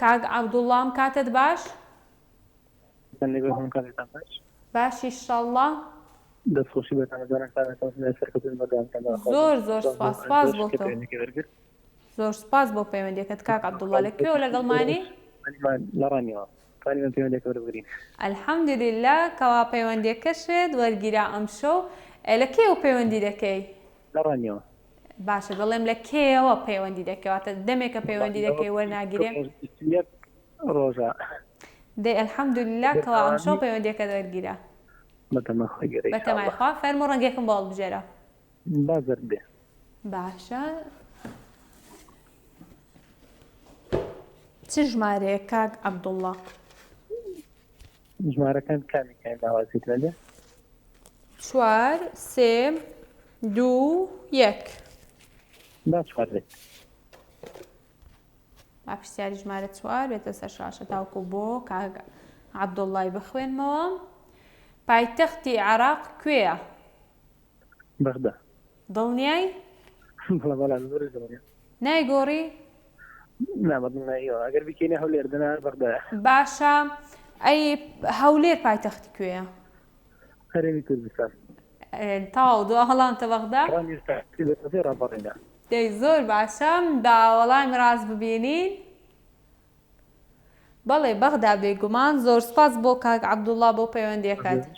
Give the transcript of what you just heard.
کاک عەبدوڵڵا ئەم کاتەت باش؟ باش ئیشەڵڵا. دەستخۆشی بەرنامەزانەکان سەرکەوتن بەردەوامتان داخوازم. زۆر زۆر سپاس بۆ سپاس سپاس ئەنجۆش بۆ کە تۆ. پەیوەندیەکەی وەرگرت. زۆر سپاس بۆ پەیوەندیەکەت کاک عەبدوڵڵا لە کوێوە لەگەڵمانی؟ توانیمان لە ڕانیەوە توانیمان پەیوەندیەکە وەربگرین. الحمدللە کەوا پەیوەندیەکەشت وەرگیرا ئەمشەو لە کێوە پەیوەندی دەکەی؟ لە ڕانیەوە. باشە دەڵێم لە کێیەوە پەیوەندی دەکەی واتە دەمێکە پەیوەندی ڕانیەوە دەکەی وەرناگیرێ؟ 21 ڕۆژە. دەی الحمدللە کەوا ئەمشەو بەردەوامی پەیوەندیەکەت وەرگیرا. بەتەما خوای گەورە بەتەمای ئیشاڵڵا. خوا فەرموو ڕەنگێکم بۆ هەڵبژێرە. با زەرد بێ. باشە چ ژمارەیەک کاک عەبدوڵڵا؟ ژمارەکان کامێکیان لاوازیت لەلێ؟ چوار سێ دوو یەک. با چوار بێت. با پرسیاری ژمارە چوار بێتە سەر شاشە تاوکو بۆ کاک عەبدوڵڵای بخوێنمەوە. پایتەختی عێراق کوێیە؟ بەغدا. دڵنیای؟ بەڵێ بەڵێ زۆریش دڵنیام. نایگۆڕی؟ نا بە دڵنیاییەوە ئەگەر بیکەینە هەولێر دەنا هەر بەغدایە. باشە ئەی هەولێر پایتەختی کوێیە؟ هەرێمی کوردستان. تەواو دوا وەڵامتە بەغدا؟ ڕەنگیش پایتەختی بەتەزێ ڕاپەڕینە. دەی زۆر باشە با وەڵامی ڕاست ببینین. بەڵێ بەغدا بێگومان. زۆر سوپاس بۆ کاک عەبدوڵا بۆ پەیوەندیەکەت.